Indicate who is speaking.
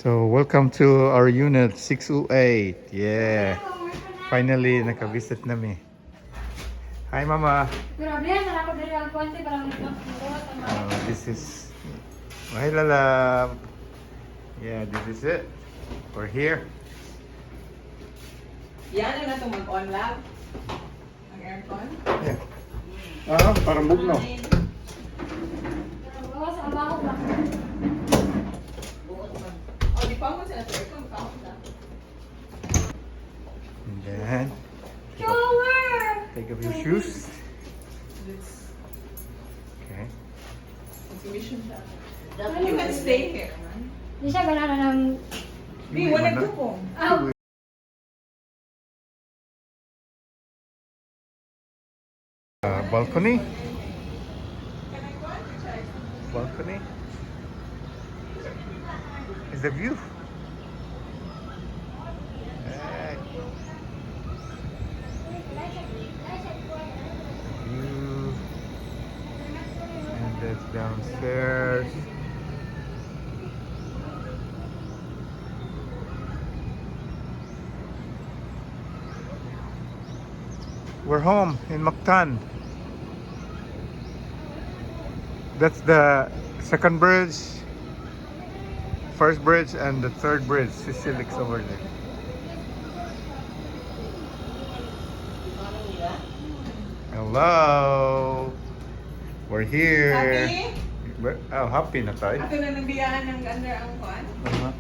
Speaker 1: So, welcome to our unit 608. Yeah. Finally, nakavisit na mi. Hi, Mama.
Speaker 2: Grabe, na ako diri ang konti para magbuot ang mga.
Speaker 1: This is... Hi, Lala. Yeah, this is it. We're here.
Speaker 3: Yan na na mag-on lab. Ang aircon.
Speaker 1: Yeah. Ah, parang bugno.
Speaker 2: Gawas ang baho ba?
Speaker 3: Buot mag. Oh, di pa mo sila sa aircon. Kaon na.
Speaker 1: And then,
Speaker 2: Shower!
Speaker 1: Take off your shoes.
Speaker 3: It's
Speaker 1: Okay.
Speaker 3: exhibition siya. You can stay here, man.
Speaker 2: Di siya ganahan ng
Speaker 3: Di, wala ko.
Speaker 2: Ah,
Speaker 1: Balcony. Balcony. Is the view. Hey. View. And that's downstairs. We're home in Mactan. That's the second bridge, first bridge, and the third bridge. Sisilik's over there. Hello. We're here.
Speaker 3: Happy?
Speaker 1: Oh, happy na tayo.
Speaker 3: Ato na nabiyaan ng under ang kuan.
Speaker 1: Uh-huh.